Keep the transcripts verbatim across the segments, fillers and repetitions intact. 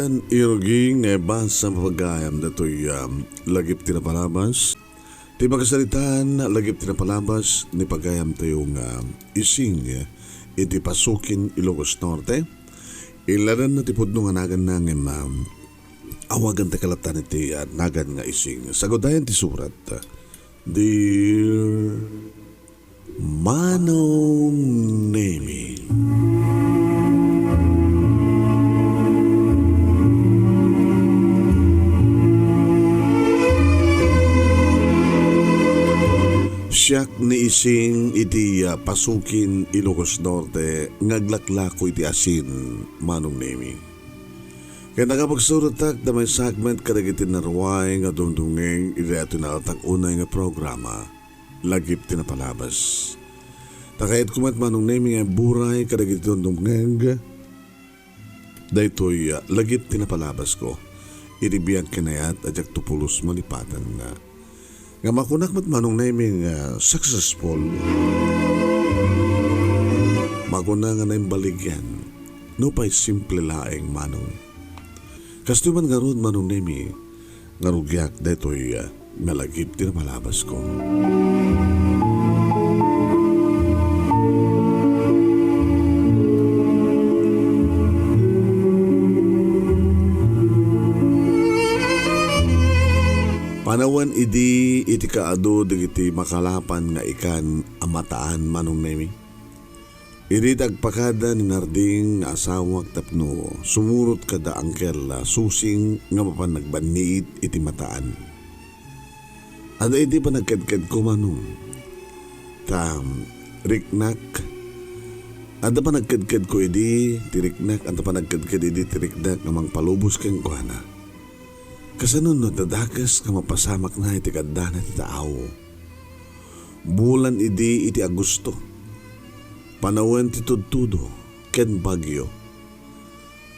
Irugi nga ibasa pagayam datoy, um, lagip ti napalabas. Ti pakasaritaan, lagip ti napalabas, ni pagayam tayo nga Ising iti Pasukin, Ilocos Norte. Iladan na ti pudno nga naganna ngem, um, awagan ta kalatan iti, uh, nagan nga Ising. Sagudayan ti surat. Dear Manong Nemi. Siak ni Ising iti, ah, Pasukin, Ilocos Norte, nga aglaklako iti asin, Manong Nemi. Ket nakapagsurotak ta maysaak met kadagiti naruay nga dumdumngeg iti daytoy nalatak unay nga programa. Lagip ti napalabas. Ta kayatko met, Manong Nemi, nga iburay kadagiti dumdumngeg daytoy, ah, lagip ti napalabasko iti biag ken ayat a diakto pulos malipatanna. Nga makunak met, Manong Nemi, nga successful. Makuna nga naimbaligan, nupay simple laeng, Manong. Kastoy man ngarud, Manong Nemi, nga rugiak daytoy, ah, nga lagip ti napalabasko. Panawen idi iti kaadu dagiti makalapan nga ikan a mataan, Manong Nemi. Idi ti agpakada ni Narding nga asawak tapno sumurot kada Angkel Susing nga mapan nagbanniit iti mataan. Adda idi panagkedkedko, Manong. Ta, riknak. Adda panagkedkedko idi ti riknak, adda panagkedked idi ti riknak nga mangpalubos kenkuana. Kasano no adda dakes nga mapasamakna iti kaddana ti taaw? Bulan idi iti Agosto. Panawen ti tudtudo ken bagyo.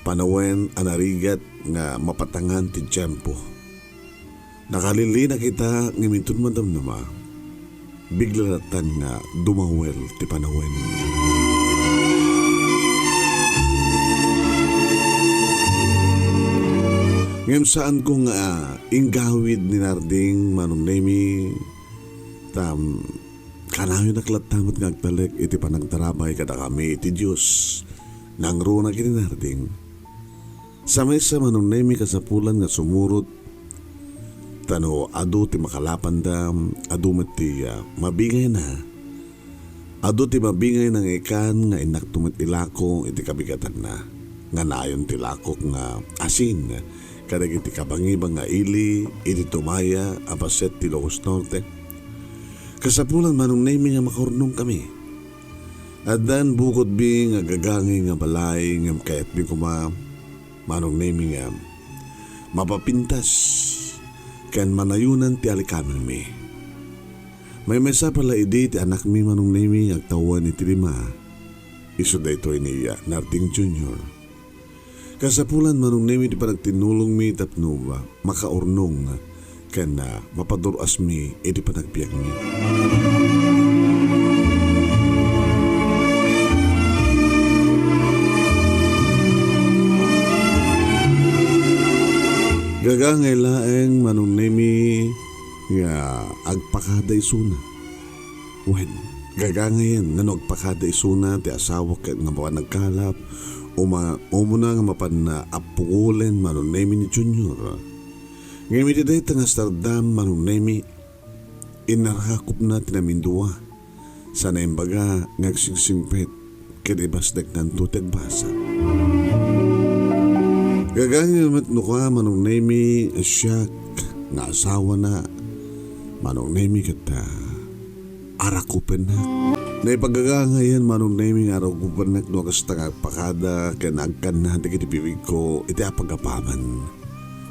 Panawen a narigat nga mapatangan ti tiempo. Nakalilinak ita ngem inton madamdama, bigla lattan nga dumawel ti panawen. Ngem saanko nga inggawid ni Narding, Manong Nemi, ta kanayonak latta met nga agtalek iti panagtarabay kadakami iti Dios. Nangruna ken ni Narding. Sa maysa, Manong Nemi, kasapulan nga sumurot ta no adu ti makalapanda, adu met ti, ah, mabingayna. Adu ti mabingayna nga ikan nga innakto met ilako iti kabigatanna. Nga nayon ti lakok nga asin kadagiti kabangibang nga ili iti tumaya a paset ti Ilocos Norte. Kasapulan, Manong Nemi, nga makaurnongkami. Addan bukodmi nga gagangay nga balay ngem kayatmi koma, Manong Nemi, nga mapapintas ken manayonan ti alikamengmi. Maymaysa pay la idi ti anakmi, Manong Nemi, nga agtawen iti lima. Isu daytoy ni Narding Junior. Kasapulan, Manong Nemi, ti panagtinnulongmi tapno makaurnong ken, ah, mapadur-asmi iti panagbiagmi. Gagangay laeng, Manong Nemi, nga agpakada isuna. Wen, gagangayen nga no agpakada isuna ti asawak ket nga mapan nagkalap, uma-, umuna nga mapan appugolen, Manong Nemi, ni Junior. Ngem iti dayta nga sardam, Manong Nemi, innarakopna ti namindua. Sa naimbaga nga agsingsingpet ket ibasdeknanto ti agbasa. Gagangay met no kua, Manong Nemi, a siak nga asawana, Manong Nemi, ket, ah, arakupennak. Naipagagangayen, Manong Nemi, nga arakupennak no kasta nga agpakada ken agkanna dagiti bigbigko iti apagapaman.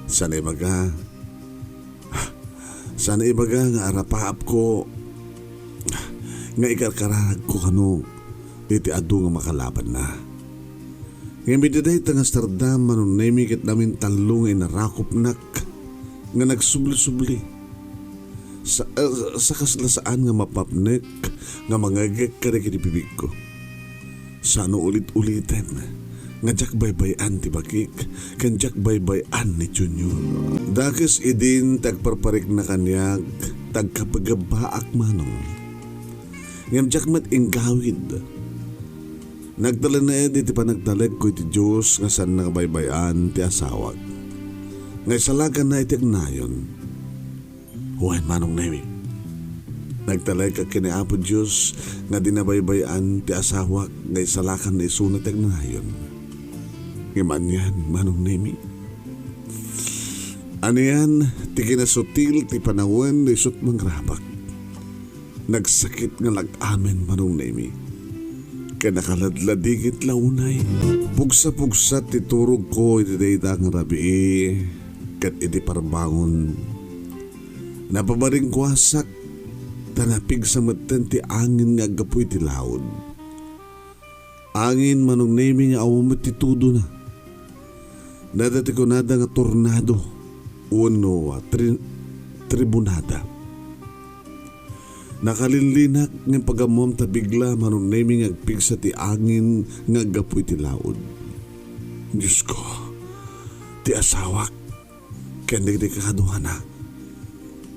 Sa naibaga, sa naibaga nga arapaapko, nga ikarkararagko kano iti adu nga makalabanna. Ngem iti dayta nga sardam, Manong Nemi, ket namintallo nga inarakopnak nga nagsubli-subli. Sa, eh, sa kasla saan nga mapapnek nga mangegek kadagiti bibigko. Sano ulit-uliten nga diak baybay-an ti bakik, ken diak baybay-an ni Junior. Dakes idin ti agparparikna kaniak, ti agkapagabbaak manong. Ngem diak met inggawid. Nagtalinaed iti panagtalekko iti Dios nga saanna nga baybay-an ti asawak. Nga isalakanna iti agnayon. Wen, Manong Nemi. Nagtalek ken ni Apo Dios nga dina baybay-an ti asawak nga isalakanna isuna ti agnayon. Ngem anian, Manong Nemi? Anian ti kinasutil ti panawen no isut' mangrabak? Nagsakit nga lag-amen, Manong Nemi. Ken nakaladladingit la unay. Pugsa-pugsa ti turogko iti dayta nga rabii, ket iti parbangon, napamaringkuasak, ta napigsa metten ti angin nga aggapu iti laud. Angin, Manong Nemi, nga awan met ti tudona. Dayta ti kunada nga tornado wenno, ah, tri-, tribunada. Nakalinlinak ngem pagammom ta bigla, Manong Nemi, nga agpigsa ti angin nga aggapu iti laud. Diosko, ti asawak ken dagiti kakaduana.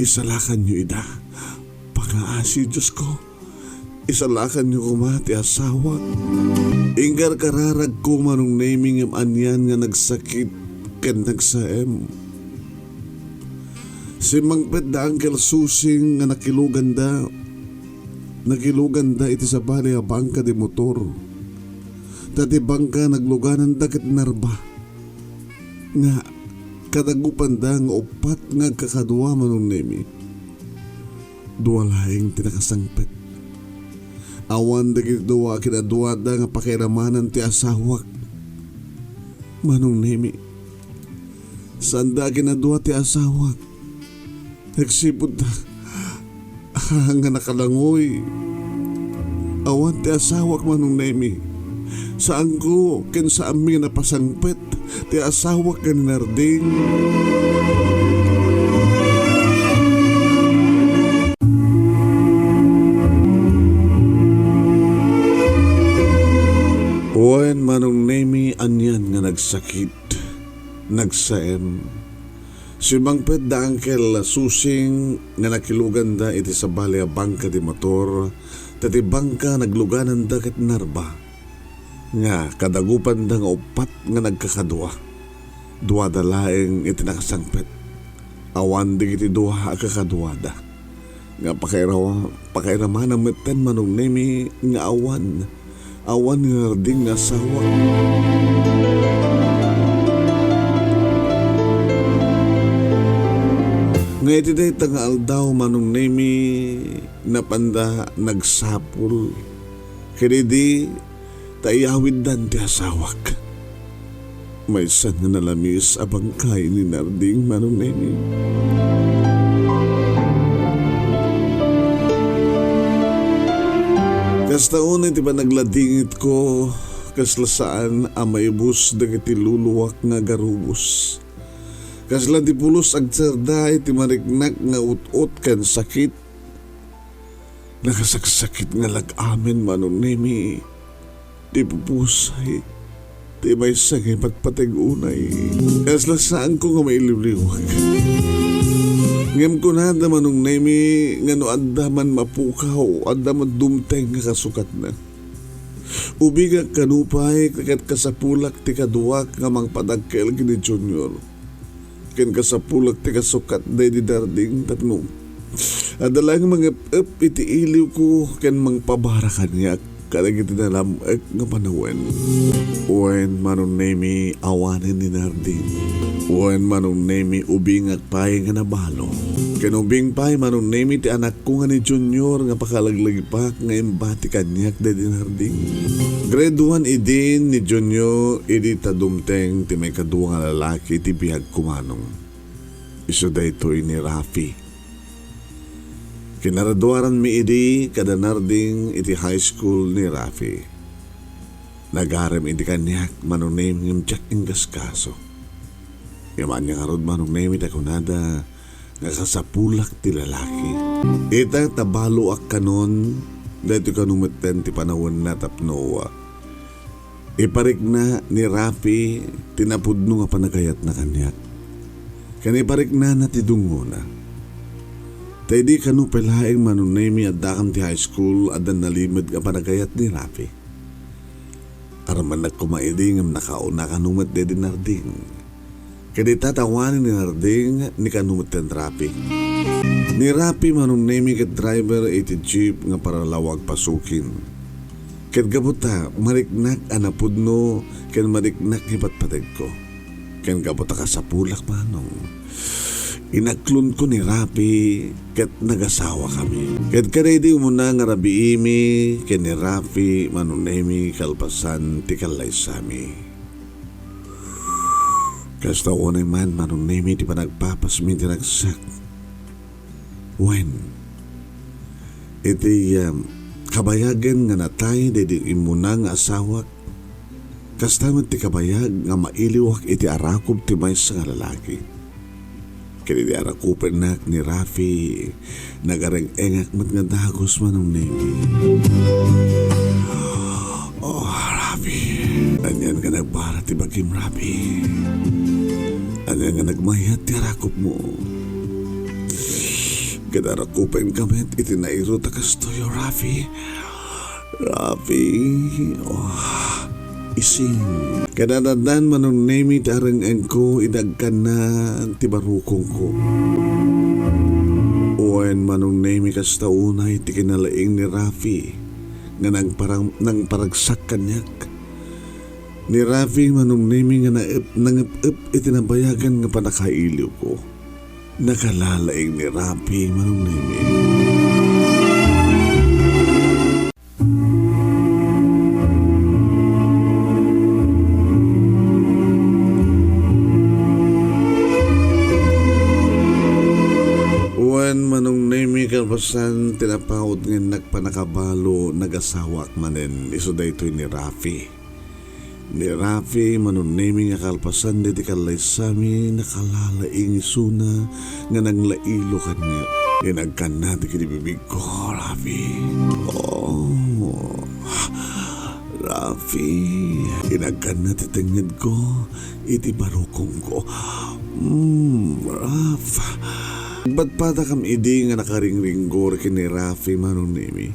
Isalakanyo ida. Pangaasi, Diosko. Isalakanyo koma ti asawak. Ingkarkararagko, Manong Nemi, ngem anian nga nagsakit ken nagsaem. Simmangpet da Uncle Susing nga nakiluganda. Nakiluganda iti sabali a bangka di motor. Ta ti bangka naglugananda ket narba. Nga kadagupanda nga uppat nga agkakadua, Manong Nemi. Dua laeng ti nakasangpet. Awan dagiti dua a kinaduada nga pakairamanan ti asawak. Manong Nemi, saanda a kinadua ti asawak. Nagsipud ta, ah, nga nakalangoy. Awan ti asawak, Manong Nemi. Saanko ken saanmi nga napasangpet ti asawak ken ni Narding. Wen, Manong Nemi, anian nga nagsakit, nagsaem. Simmangpet da Uncle Susing nga nakiluganda iti sabali a bangka ti motor, ta ti bangka naglugananda ket narba. Nga kadagupanda nga uppat nga nagkakadua. Duada laeng iti nakasangpet. Awan dagiti dua a kakaduada. Nga pakairawa-, pakairamana metten, Manong Nemi, nga awan, awan ni Narding nga asawa. Nga iti dayta nga aldaw, Manong Nemi, napanda nagsapul. Ken idi ta iyawiddan ti asawak. Maysa nga nalamis a bangkay ni Narding, Manong Nemi. Kasta unay ti panagladingitko, kasla saan a maibus dagiti luluak nga agarubos. Kasla ti pulos agserda iti mariknak nga ut-ot ken sakit. Nakasaksakit nga lag-amen, Manong Nemi, ti pupusay ti maysa nga ipatpateg unay. Kasla saanko nga mailiwliwag. Ngem kunada, Manong Nemi, nga no adda man mapukaw, adda man dumteng nga kasukatna. Ubingak kano pay ket kasapulak ti kaduak nga mangpadakkel ken ni Junior. Ken kasapulak ti kasukat daydi Narding tapno adda laeng mangep-ep iti iliwko ken mangpabara kaniak kadagiti nalam-ek nga panawen. Wen, Manong Nemi, awanen ni Narding. Wen, Manong Nemi, ubingak pay nga nabalo. Ken ubing pay, Manong Nemi, ti anakko nga ni Junior nga pakalaglagipak nga imbati kaniak daydi Narding. Grade one idin ni Junior idi ta dumteng ti maikadua nga lalaki iti biagko, Manong. Isu daytoy ni Rafi. Kinaraduaranmi idi kada Narding iti high school ni Rafi. Nagarem idi kaniak, Manong Nemi, ngem diak inkaskaso. Ngem ania ngarud, Manong Nemi, ta kunada nga kasapulak ti lalaki. Ita ta baloak kanon, daytoy kano metten ti panawenna tapno Iparikna ni Rafi ti napudno nga panagayatna kaniak. Ken ipariknana ti dungngona. Ta idi kano pay laeng, Manong Nemi, addakam ti high school, adda nalimed nga panagayat ni Rafi. Aramennak koma idi ngem nakauna kano met daydi Narding. Ket ita, awanen ni Narding ni kano met ken Rafi. Ni Rafi, Manong Nemi, ket driver iti jeep nga paralawag pasukin. Ket gapu ta mariknak a napudno ken mariknak nga ipatpategko. Ken gapu ta kasapulak, Manong, inaklonko ni Rafi ket nagasawakami. Ket kadaydi umuna nga rabiimi ken ni Rafi, Manong Nemi, kalpasan ti kallaysami. Kasta unay man, Manong Nemi, ti panagpapasmi ti ragsak. Wen, iti, um, kabayagen nga natay daydi immuna nga asawak, kasta met ti kabayag nga mailiwak iti arakup ti maysa nga lalaki. Ket idi arakupennak ni Rafi, nagareng-engak met nga dagus, Manong Nemi. Oh, Rafi, anian nga nagbara ti bagim, Rafi? Anian nga nagmayat ti arakupmo? Ket arakupenka met iti nairut a kastoy, Rafi. Rafi, oh, ising. Kadadadan, Manong Nemi, ti areng-engko, idi agkanna ti barukongko. Wen, Manong Nemi, kasta unay ti kinalaing ni Rafi nga nangparang-, nangparagsak kaniak. Ni Rafi, Manong Nemi, nga naep-, nangep-ep iti nabayagan nga pannakailiwko. Nakalalaing ni Rafi, Manong Nemi. Wen, Manong Nemi, kalpasan ti napaut nga innak pannakabalo, nagasawak manen. Isu daytoy ni Rafi. Ni Rafi, Manong Nemi, nga kalpasan daydi kallaysami, nakalalaing isuna nga nanglailo kaniak. Inagkanna ti kinibibigko, Rafi. Oh, Rafi. Inagkanna ti tengngedko iti barukongko. Mm, Raf. Agpadpadakam idi nga nakaringringgor ken ni Rafi, Manong Nemi.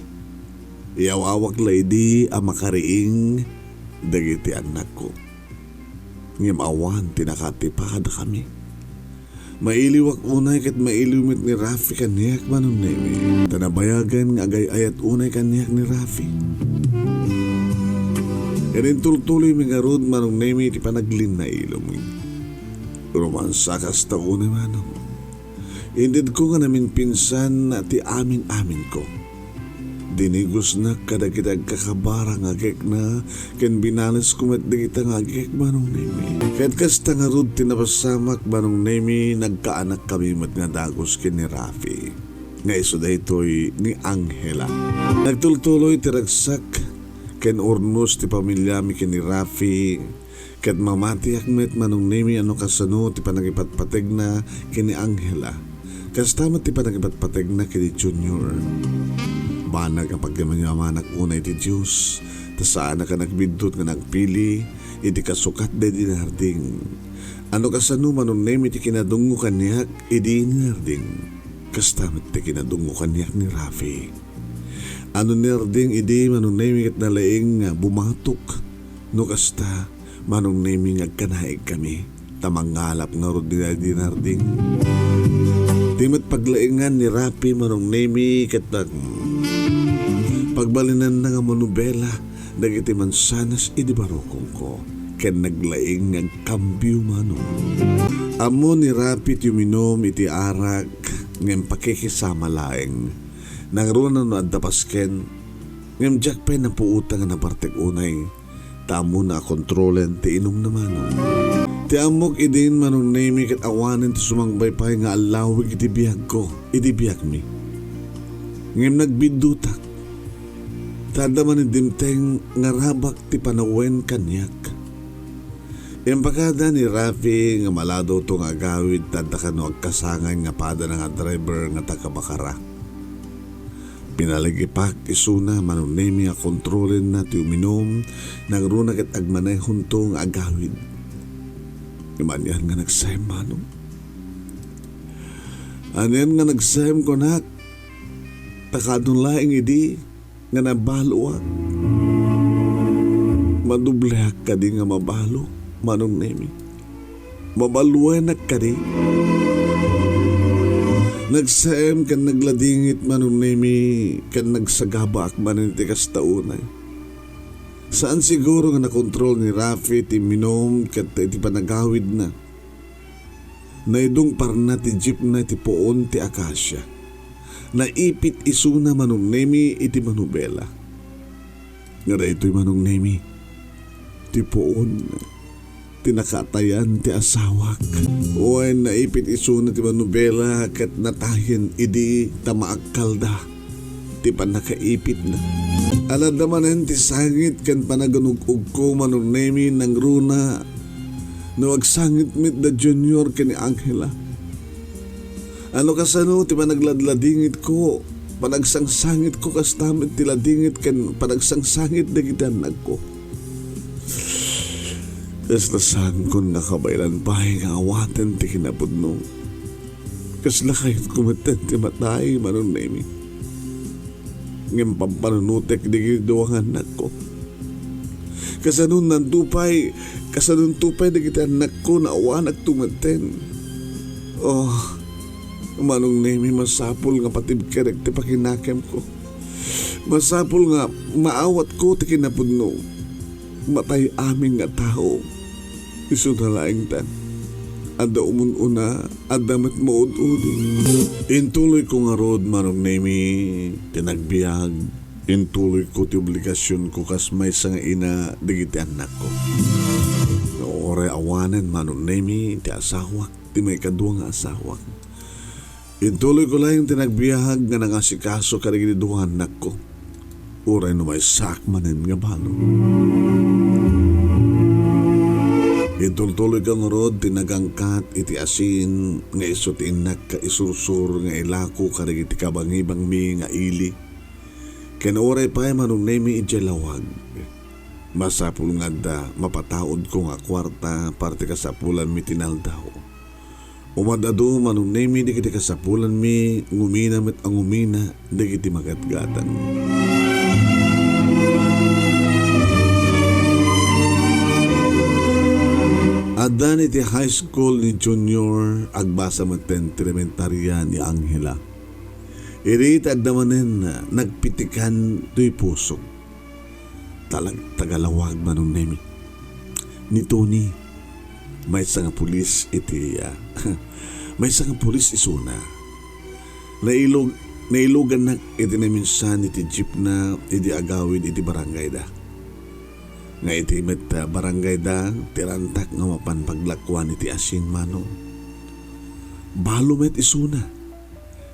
Iyaw-awak la idi a makariing dagiti annakko. Ngem awan ti nakaatipa kadakami. Mailiwak unay ket mailiw met ni Rafi kaniak, Manong Nemi. Ta nabayagan nga agay-ayat unay kaniak ni Rafi. Ket intultuloymi ngarud, Manong Nemi, ti panaglinnailom. Rumansa kasta unay, Manong. Intedko nga naminpinsan ti amin-aminko. Dinigusnak kadagiti agkakabara nga agekna, ken binalesko met dagita nga agek, Manong Nemi. Ket kasta ngarud ti napasamak, Manong Nemi, nagkaanakkami met nga dagus ken ni Rafi, nga isu daytoy ni Angela. Nagtultuloy ti ragsak ken urnos ti pamiliami ken ni Rafi. Ket mamatiak met, Manong Nemi, a no kasano ti panangipatpategna ken ni Angela. Kasta met ti panangipatpategna ken ni Junior. Banag a pagyamanak unay ti Dios, ta saanak a nagbiddut nga nagpili iti kasukat daydi Narding. A no kasano, Manong Nemi, ti kinadungngo kaniak idi ni Narding, kasta met ti kinadungngo kaniak ni Rafi. A no ni Narding idi, Manong Nemi, ket nalaing nga bumatok. No kasta, Manong Nemi, nga agkanaigkami, ta mangngalap ngarud ni daydi Narding. Di met paglaingan ni Rafi, Manong Nemi, ket nag-, pagbalinanna nga manubela dagiti mansanas idi barukongko, ken naglaing nga agkambio, Manong. Ammo ni Rafi ti uminum iti arak, ngem pakikisama laeng. Nangruna no adda pasken, ngem diak pay napuota nga nabartek unay, ta ammona a kontrolen ti inumna, Manong. Ti ammok idin, Manong Nemi, ket awanen ti sumangbay pay nga allawig iti biagko, iti biagmi. Ngem nagbiddutak, ta adda manen dimteng nga rabak ti panawen kaniak. Impakada ni Rafi nga maladawto nga agawid ta adda kano agkasangay nga padana nga driver nga taga-Bacara. Inaligipak isuna, Manong Nemi, a kontrolenna ti uminum, nangruna ket agmanehonto nga agawid. Ngem anian nga nagsem, Manong? Anian nga nagsem, kunak? Ta kaano laeng idi nga nabaloak? Madubleak kadi nga mabalo, Manong Nemi? Mabaluenak kadi? Nagsem ken nagladingit, Manong Nemi, ken nagsagabaak manen iti kasta unay. Saan siguro nga nakontrol ni Rafi ti minum ket iti panagawidna, naidungparna ti jeepna iti puon ti akasia. Naipit isuna, Manong Nemi, iti manubela. Nga daytoy, Manong Nemi, ti puon ti nakaatayan ti asawak. Wen, naipit isuna ti manubela ket natayen idi ta maakkalda ti pannakaipitna. Alanna manen ti sangit ken panaganug-ugko, Manong Nemi, nangruna no agsangit met da Junior ken ni Angela. Ano kasano ti panagladladingitko, panagsangsangitko kasta met ti ladingit ken panagsangsangit dagiti annakko? Kasla saankon nga kabaelan pay nga awaten ti kinapudno. Kasla kayatko metten ti matay, Manong Nemi. Ngem pampanunotek dagiti dua nga annakko. Kasanonanto pay, kasanonto pay dagiti annakko, naawanakto metten. Oh, Manong Nemi, masapul nga patibkerek ti pakinakemko. Masapul nga maawatko ti kinapudno. Matay amin nga tao. Isuna laeng ta, adda umun-una, adda met maud-udi. Intuloyko ngarud, Manong Nemi, ti nagbiag. Intuloyko ti obligasionko kas maysa nga ina dagiti annakko. No uray awanen, Manong Nemi, ti asawak, ti maikadua nga asawak. Intuloyko laeng ti nagbiag nga nangasikaso kadagiti dua nga annakko, uray no maysaak manen nga balo. Intultuloyko ngarud ti nagangkat iti asin nga isu ti innak nga isursur nga ilako kadagiti kabangibangmi nga ili. Ken uray pay, Manong Nemi, idiay lawag, masapul nga adda mapataudko nga kuarta para ti kasapulanmi ti naldaw. Umad-adu, Manong Nemi, dagiti kasapulanmi, ngumina met a ngumina dagiti magatgatang. Addan iti high school ni Junior, agbasa metten ti elementaria ni Angela. Idi ta adda manen, nagpitikan toy pusok. Talag-, tagalawag, Manong Nemi. Ni Tony, maysa nga pulis iti, ah, maysa nga pulis isuna. Nailog-, nailogannak iti naminsan iti jeepna idi agawid iti barangayda. Nga iti met, ah, barangayda, ti rantak nga mapan paglakuan iti asin, Manong. Balo met isuna.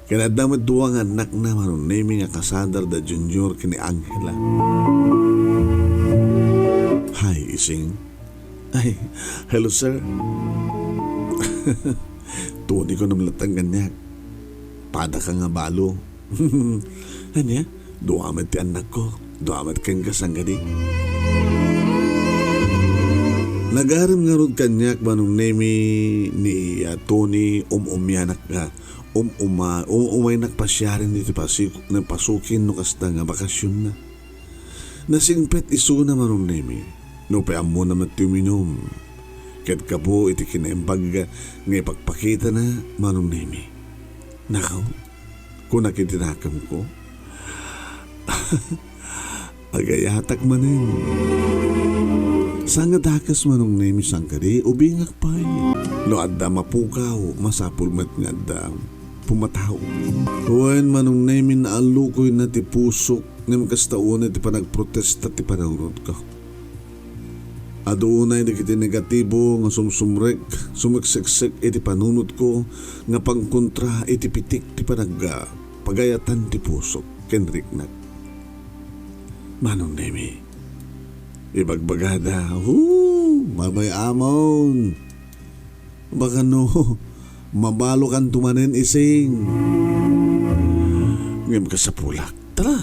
Ken adda met dua nga annakna, Manong Nemi, nga kasadar da Junior ken ni Angela. Hi, Ising. Ay, hello, sir. Tony ko namlatang kaniak. Padaka nga balo. Ania? Dua met ti annakko. Dua met kenka sangkadi. Nagarem ngarud kaniak, Manong Nemi, ni, ah, Tony, um-umianak, ah, um-uma-, um-umaynak pasiaren iti pasik-, pasukin no kasta nga bakasionna. Nasingpet isuna, Manong Nemi, no pay ammona met ti uminum. Ket gapu iti kinaimbag nga ipakpakitana, Manong Nemi. Nakaw, kunak iti nakemko. Agayatak manen. Saan nga dakes, Manong Nemi, sangkadi, ubingak pay. No adda mapukaw, masapul met nga adda pumataw. Wen, Manong Nemi, naallukoyna ti pusok, ngem kasta unay ti panagprotesta ti panunotko. Adu unay dagiti negatibo nga sumsumrek, sumekseksek iti panunotko nga pangkontra iti pitik ti panagpagayatan ti pusok ken riknak. Manong Nemi, ibagbagada, "Hoo, babay amon! Baka no, mabalokanto manen, Ising." Ngem kasapulak, Tara,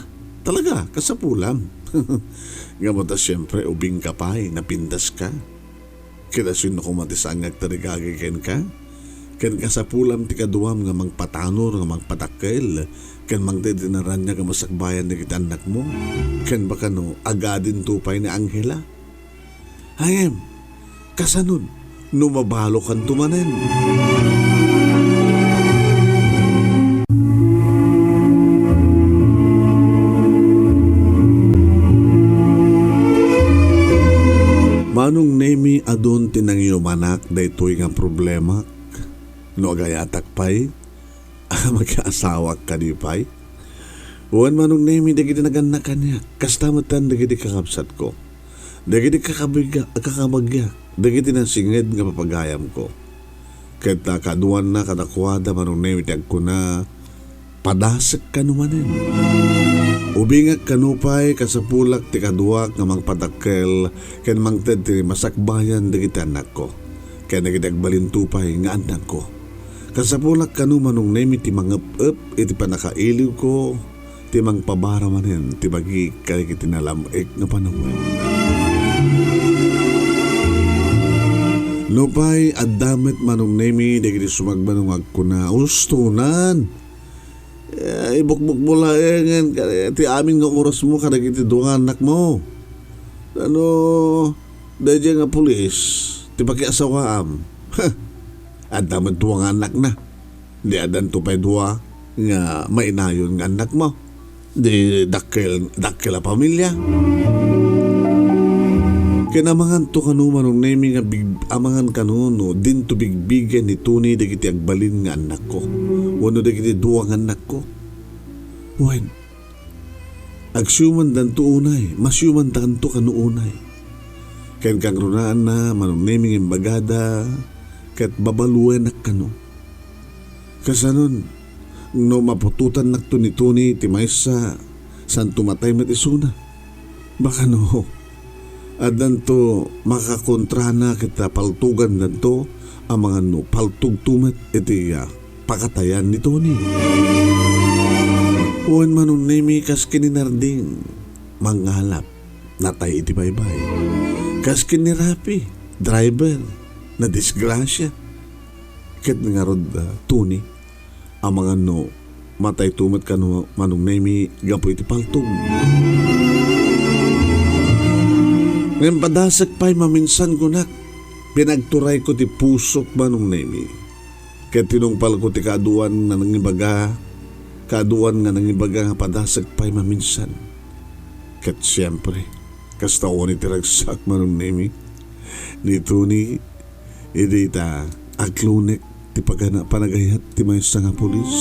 talaga, kasapulam. Ngem ta siempre, ubingka pay, napindaska. Ket asino koma ti saan nga agtarigagay kenka? Ken kasapulam ti kaduam nga mangpatanor, nga mangpadakkel, ken mangted ti naraniag a masakbayan dagiti annakmo. Ken bakano, agadinto pay ni Angela. Ngem, kasanon, no mabalokanto manen? Manong Nemi, adun ti nangiumanak daytoy nga problemak. No agayatak pay, a, mag-aasawak kadi pay? Wen, Manong Nemi, dagiti nagannak kaniak, kasta metten dagiti kakabsatko, dagiti kakabiga-, kakabagiak, dagiti nasinged nga papagayamko. Ket ta kaduanna kadakuada, Manong Nemi, ti agkuna, "Padasek kano manen. Ubingak kano pay, kasapulak ti kaduak nga mangpadakkel ken mangted ti masakbayan dagiti annakko, ken dagiti agbalinto pay nga annakko. Kasapulak kano, Manong Nemi, ti mangep-ep iti pannakailiwko, ti mangpabara manen ti bagik kadagiti nalam-ek nga panawen." Nupay adda met, Manong Nemi, dagiti sumagmamano nga agkuna, "Ustonan! Eh, ibukbukmo laengen ka-, ti amin nga orasmo kadagiti dua nga annakmo. Ano, daydiay nga pulis ti pakiasawaam." Adda met dua nga annakna. Di addanto pay dua nga mainayon nga annakmo. Di dakkel, dakkel a pamilia. Ken amanganto kano, Manong Nemi, nga big-, amangan kano no dinto bigbigen ni Tony dagiti agbalin nga annakko wenno dagiti dua nga annakko. Wen, agsiumandanto unay, masiumandanto kano unay. Ken kangrunaanna, Manong Nemi, nga imbagada, ket babaluenak kano. Kasanon, no maputotannakto ni Tony ti maysa, santo matay met isuna. Bakano, addanto makakontrana ket ta paltugandanto, amangan no paltogto met iti, ah, pakatayan ni Tony. Wen, Manong Nemi, kas ken ni Narding, mangalap, natay iti baybay. Kas ken ni Rafi, driver, nadisgrasia. Ket ngarud, ah, Tony, amangan no matayto met kano, Manong Nemi, gapu iti paltog. Ngem padasek pay maminsan, kunak, pinagturayko ti pusok, Manong Nemi. Ket tinungpalko ti kaaduan nga nangibaga, kaaduan nga nangibaga nga padasek pay maminsan. Ket siempre, kasta unay ti ragsak, Manong Nemi, ni Tony, idi ta aglunek ti pagana-, panagayat ti maysa nga pulis.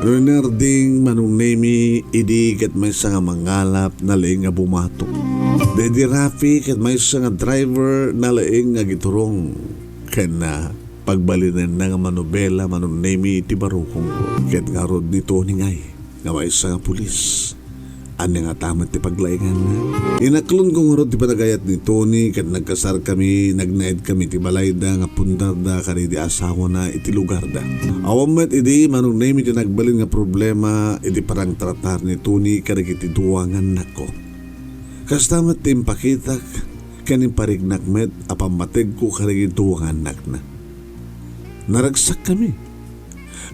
Renarding, Manong Nemi, idi ket maysa nga mangalap nalaing nga bumatok. Daydi Rafi ket maysa nga driver nalaing nga agiturong. Ken, ah, pagbalinenna nga manubela, Manong Nemi, ti barukongko. Ket ngarud ni Tony ngay nga maysa nga pulis. Ania ngata met ti paglainganna? Inaklonko ngarud ti panagayat ni Tony ket nagkasarkami, nagnaedkami ti balayda nga pundarda kadagiti asawana iti lugarda. Awan met idi, Manong Nemi, ti nagbalin nga problema iti panangtratar ni Tony kadagiti dua nga annakko. Kasta met ti impakitak ken impariknak met a pammategko kadagiti dua nga annakna. Naragsakkami.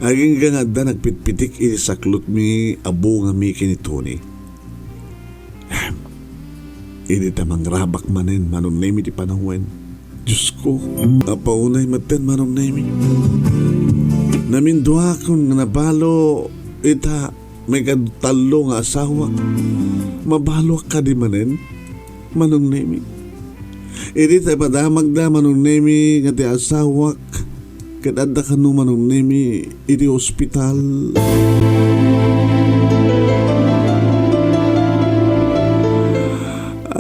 Agingga nga adda nagpitpitik iti saklotmi a bungami ken ni Tony. Idi ta mangrabak manen, Manong Nemi, ti panawen. Diosko, apaunay metten, Manong Nemi. Naminduakon nga nabalo ita maikadtallo nga asawak. Mabaloak kadi manen, Manong Nemi? Idi ta ipadamagda, Manong Nemi, nga ti asawak ket adda kano, Manong Nemi, iti ospital.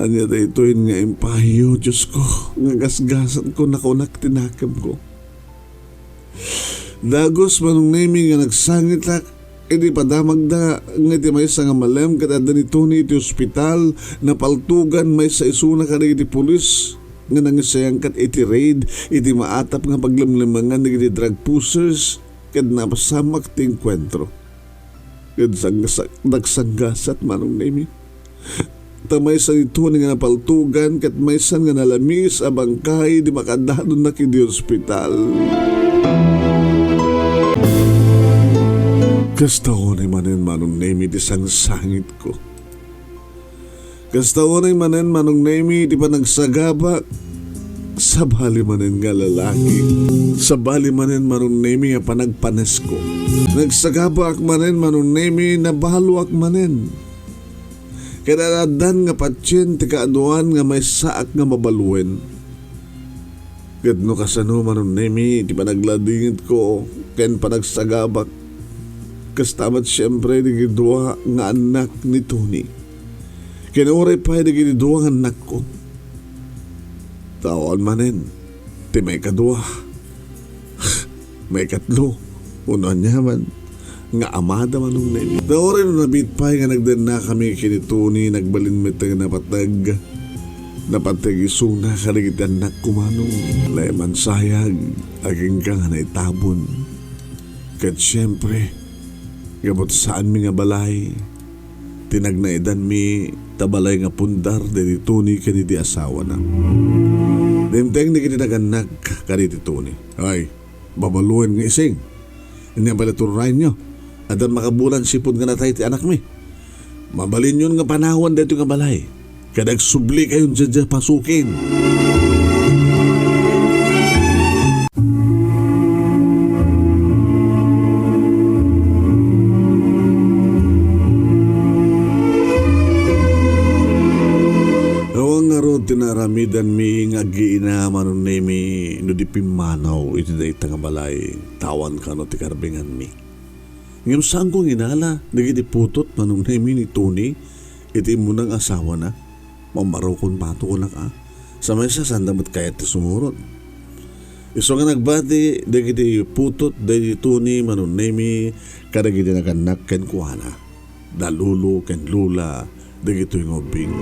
Ania daytoy nga impayo, Diosko, nga gasgasanko, nakunak ti nakemko. Dagus, Manong Nemi, nga nagsangitak idi padamagda nga iti maysa nga malem ket adda ni Tony iti ospital, napaltogan maysa isuna kadagiti pulis nga nangisayangkat iti raid iti maatap nga paglemlemengan dagiti drug pushers ket napasamak ti engkuentro. Ket sangsa-, nagsanggasat, Manong Nemi. Ta maysa ni Tony nga napaltogan ket maysa nga nalamis a bangkay idi makadadonna iti ospital. Kasta unay manen, Manong Nemi, ti sangsangitko. Kasta unay manen, Manong Nemi, ti panagsagabak. Sabali manen nga lalaki. Sabali manen, Manong Nemi, nga panagpanesko. Nagsagabak manen, Manong Nemi, nabaloak manen. Ket addan nga patien ti kaaduan nga maysaak nga mabaluen. Ket no kasano, Manong Nemi, ti panagladingitko ken panagsagabak, kasta met siempre dagiti dua nga annak ni Tony. Ken uray pay dagiti dua nga annakko. Ta awan manen ti maikadua, maikatlo, wenno aniaman nga amada, Manong Nemi. Ta uray no nabiit pay nga nagdennakami ken ni Tony, nagbalin met nga napateg. Napateg isuna kadagiti annakko, Manong. Layman sayag, agingga nga naitabon. Ket siempre, gapu ta saanmi nga balay, ti nagnaidanmi ta balay nga pundar daydi Tony ken idi asawana. Dimteng dagiti nagannak kadaydi Tony. Ay, babaluen nga ising. Ania pay la turrayenyo? Addan makabulan sipud nga natay ti anakmi. Mabalinyon nga panawen daytoy nga balay. Ket agsublikayon daydiay pasukin. Awan ngarud ti naaramidanmi nga aggiina, Manong Nemi, no di pimmanaw iti dayta nga balay, ta awan kano ti karbinganmi. Ngem saanko nga inala dagiti putot, Manong Nemi, ni Tony iti immuna nga asawana. Mammarukon bato kunak a. Sa maysa, saanda met kayat ti sumurot. Isu nga nagbati dagiti putot daydi Tony, Manong Nemi, kadagiti nagannak kenkuana. Da lolo ken lola dagitoy nga ubbing.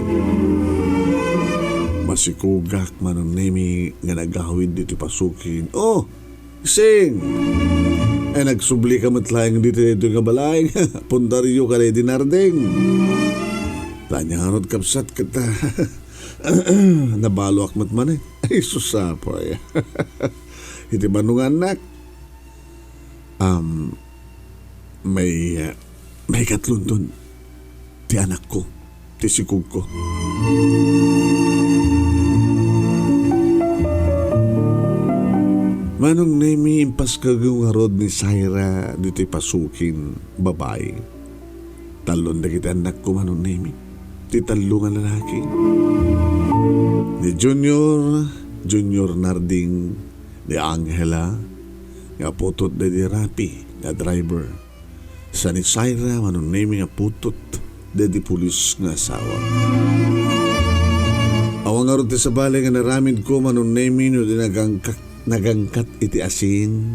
Masikogak, Manong Nemi, nga nagawid ditoy pasukin. Oh! Sing! Ay, nagsublika met laeng ditoy, ditoy nga balay. Pundaryo kadaydi Narding. Ta ania ngarud, kabsat, ket ta nabaloak met manen. Ay, sus, apoy. Iti mano nga annak, um, may, uh, may katlonton ti anakko, ti sikogko. Manong Nemi, impaskagyo ngarud ni Syra ditoy pasukin, babai. Tallon dagiti annakko, Manong Nemi. Ti tallo nga lalaki. Ni Junior, Junior Narding, ni Angela, nga putot daydi Rapi nga driver. Sa ni Syra, Manong Nemi, nga putot daydi pulis nga asawa. Awan ngarud ti sabali nga naramidko, Manong Nemi, no di nagangkak-, nagangkat iti asin.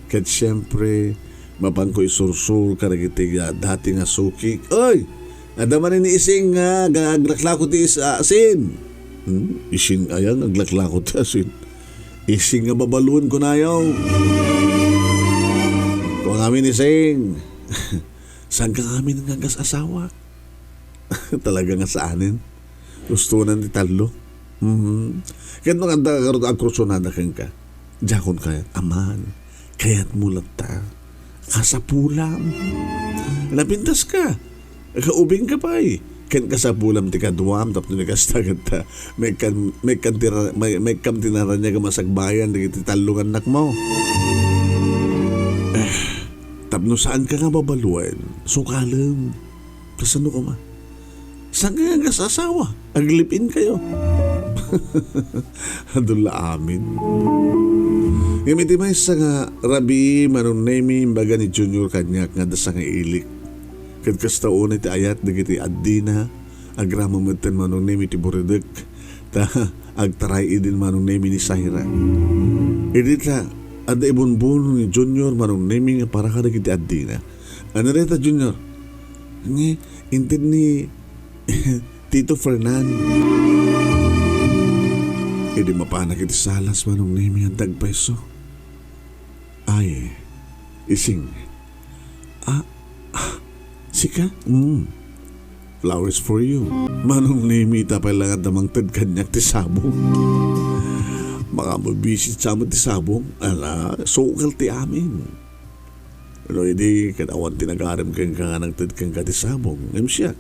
Ket siempre, mapanko isursur kadagiti, ah, dati nga sukik. Oy! Adda manen ni Ising nga ag-, aglaklako ti is-, ah, asin. Hmm? Ising aya nga aglaklako ti asin? Ising nga babaluen kunayo. Kua ngamin, Ising. Saanka ngamin nga agas-asawa? Talaga nga saanen. Gustonan ti tallo. Mhm. Ket no kanta ka ngarud agkursunada kenka, diakon kayat, aman, kayatmo latta. Kasapulam. Napintas ka. Kaubing ka pay. Ken kasapulam ti kaduam, tapno ni kasta ket, ah, maikkan, maikkan ti ra-, may, maikkam ti naraniag a masagbayan dagiti tallo nga annakmo. Eh, tapno saanka nga babaluen, sukalem. Kasano koma? Saanka nga agas-asawa? Ag-live-in kayo. Adu la amin. Ngem iti maysa nga rabii, Manong Nemi, imbaga ni Junior kaniak nga adda sangailik. Ket kasta unay ti ayat dagiti addina, agraman metten, Manong Nemi, ti buridek. Ta agtaray idin, Manong Nemi, ni Syra. Idi ta adda ibunbuno ni Junior, Manong Nemi, nga para kadagiti addina. Ano dayta, Junior? Ni, inted ni Tito Fernan. Idi mapanak iti salas, Manong Nemi, adda agpayso. Ay, Ising. Ah, ah, Sika? Mm. Flowers for you. Manong Nemi, ita pay la nga adda mangted kaniak ti sabong. Makabibisit sa amin ti sabong. Ala, sukal ti amin. No idi, ket awan ti nagarim kenka nga nangted kenka ti sabong. Ngem siak,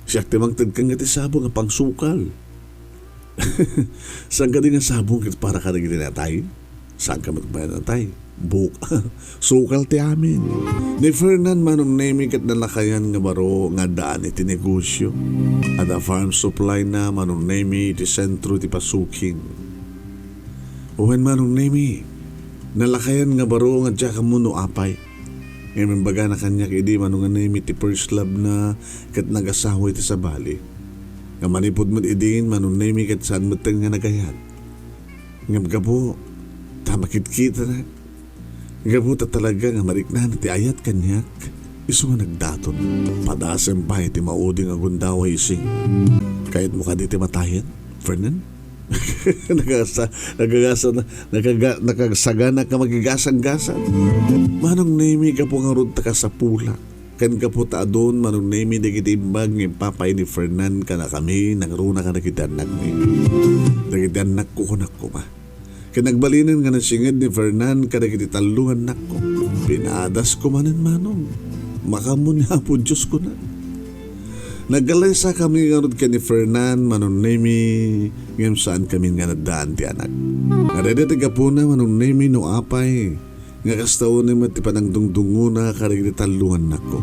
siak ti mangted kenka ti sabong a pangsukal. Saan kadi nga sabong ket para kadagiti natay? Saan ka met bayan natay? Buk. Sukal ti amin. Ni Fernan, Manong Nemi, ket nalakayan nga baro nga addaan iti negosyo. Adda farm supply na, Manong Nemi, iti sentro ti Pasukin. Wen, Manong Nemi, nalakayan nga baro nga diak ammo no apay. Ngem imbagana kaniak idi, Manong Nemi, ti first love na ket nagasawa iti sabali. Nga manipud met idin, Manong Nemi, ket saan metten nga nagayat. Ngem gapu ta makitkitana, gapu ta talaga nga mariknana ti ayat kaniak, isu nga nagdaton. Padasem pay ti maudi nga gundaway, Ising. Kayatmo kadi ti matayen, Fernan? Nagasa-, nagagasa-, nakaga-, nakagsagana ka magigasang-gasang. Manong Nemi, gapu ngarud ta kasapulak. Ken gapu ta adun, Manong Nemi, dagiti imbag nga impapay ni Fernan kadakami, nangruna kadagiti annakmi. Dagiti annakko, kunak koma. Ken nagbalinen nga nasinged ni Fernan kadagiti tallo nga annakko. Pinadasko manen, Manong. Makaammo ni Apo Dios, kunak. Nagkalaysakami ngarud ken ni Fernan, Manong Nemi, ngem saankami nga naddaan ti anak. Nga dayta ti gapuna, Manong Nemi, no apay, nga kasta unay met ti panangdungdungona kadagiti tallo nga annakko.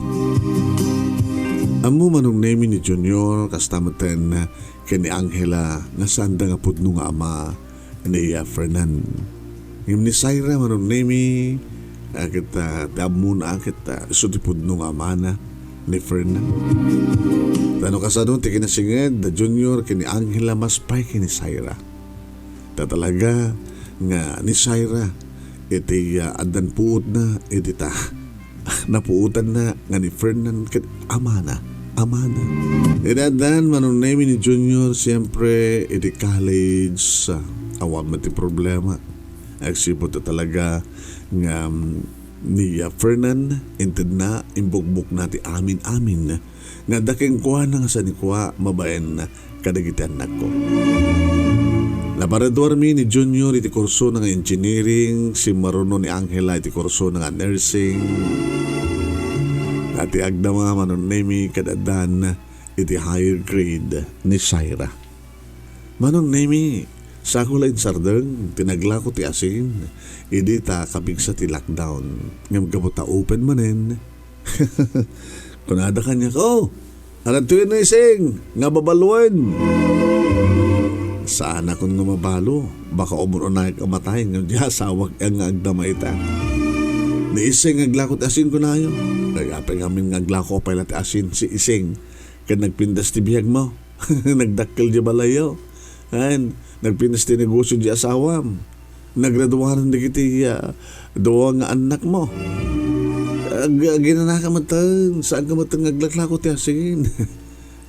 Ammo, Manong Nemi, ni Junior, kasta metten ken ni Angela nga saanda nga pudno nga ama ni, ah, Fernan. Ngem ni Syra, Manong Nemi, ah, ket, ah, ti ammona, ah, ket, ah, isu ti pudno nga amana ni Fernan. Ta no kasano ti kinasinged da Junior ken ni Angela, mas pay ken ni Syra. Ta talaga nga ni Syra iti, ah, addan puotna iti ta napuotanna nga ni Fernan ket amana, amana. Iti addan, Manong Nemi, ni Junior, siempre, iti college, ah, awan met ti problema. Agsipud ta talaga nga, mm, ni, ah, Fernan, intedna, imbugbukna ti amin-amin nga adda kenkuana nga sanikua babaen kadagiti annakko. Naparaduarmi ni Junior iti kursona nga engineering, simmaruno ni Angela iti kursona nga nursing. Ket ti agdama, Manong Nemi, ket addan iti higher grade ni Syra. Manong Nemi, sako la insardeng ti naglako ti asin idi ta kapigsa ti lockdown. Ngem gapu ta open manen, kunada kaniak, "Oh, adtoyen, Ising, nga babaluen." Saanakon nga mabalo, baka umunu-unayak a matay ngem di asawak nga agdama ita. "Ni Ising nga aglako ti asin," kunayo. Kay apay ngamin nga aglako pay la ti asin si Ising ken nagpintas ti biagmo. Nagdakkel di balayyo. Ayan, nagpintas ti negosyo di asawam. Nagraduanan dagiti, ah, dua nga annakmo. Ag-, aginanaka metten, saanka metten nga aglaklako ti asin.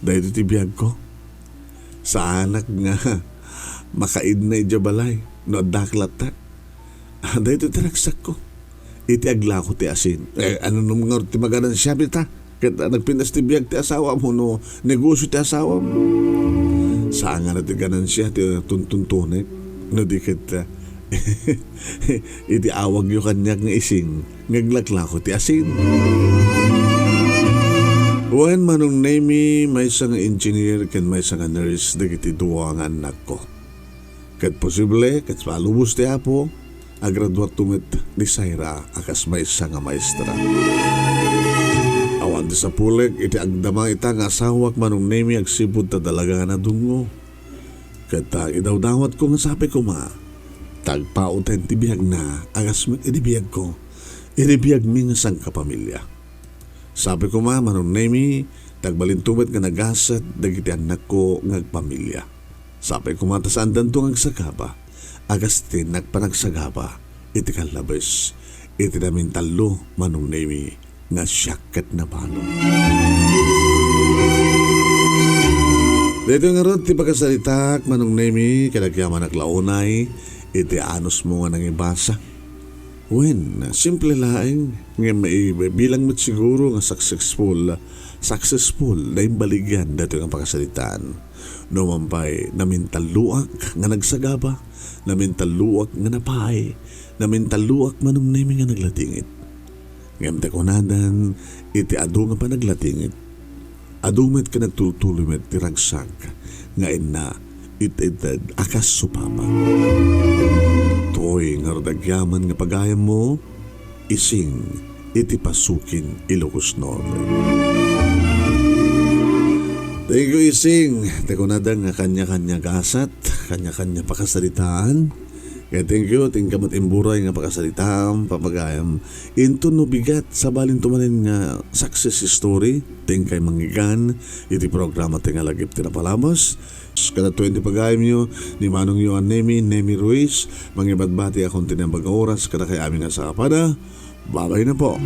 Daytoy ti biagko. Saanak nga makaidna idiay balay no addak latta. Ah, daytoy ti ragsakko. Iti aglako ti asin. Eh, ano ngarud ti maganansiam ita? Ket, ah, nagpintas ti biag ti asawam wenno negosyo ti asawam? Saan nga ti ganansia ti tuntuntunek? No di ket, ah, iti awagyo kaniak nga Ising nga aglaklako ti asin. Wen, Manong Nemi, maysa nga engineer ken maysa nga nurse dagiti dua nga annakko. Ket posible, ket palubos ti Apo, agraduato met ni Syra a kas maysa nga maestra. Awan ti sapulek iti agdama ita nga asawak, Manong Nemi, agsipud ta talaga nga nadungngo. Ket, ah, idawdawatko nga sapay koma ta agpauten ti biagna a kas met iti biagko, iti biagmi nga sangkapamilya. Sapay koma, Manong Nemi, ta agbalinto met nga nagasat dagiti annakko nga agpamilya. Sapay koma ta saandanto nga agsagaba a kas ti nagpanagsagaba iti kallabes iti namintallo, Manong Nemi, nga siak ket nabalo. Daytoy ngarud ti pakasaritak, Manong Nemi, ket agyamanak la unay iti anusmo nga nangibasa. Wen, simple laeng, Ngem maibilang met siguro nga successful, successful na imbaligyan daytoy nga pakasaritaan. No man pay, namintalluak nga nagsagaba, namintalluak nga napaay, namintalluak manong Nemi nga naglatingit. Ngem ta kunadan, iti adu nga panaglatingit, adu met ken agtultuloy met ti ragsak nga inna it-ited a kas supapag. Toy ngarud agyaman nga pagayammo, Ising iti Pasukin, Ilocos Norte. Thank you, Ising. Ti kunada nga kanya-kanya gasat, kanya-kanya pakasaritaan. Kaya thank you, ti inka met imburay nga pakasaritaam, papagayam. Inton no bigat, sabalin to manen nga success story, ti inkay manggigan iti programa ti nga lagip ti napalabas. Kada twenty pagayamyo ni Manongyo a Nemi, Nemi Ruiz, mangibatbati a kontinembag a oras kadakay amin nga sapada. Babay na po.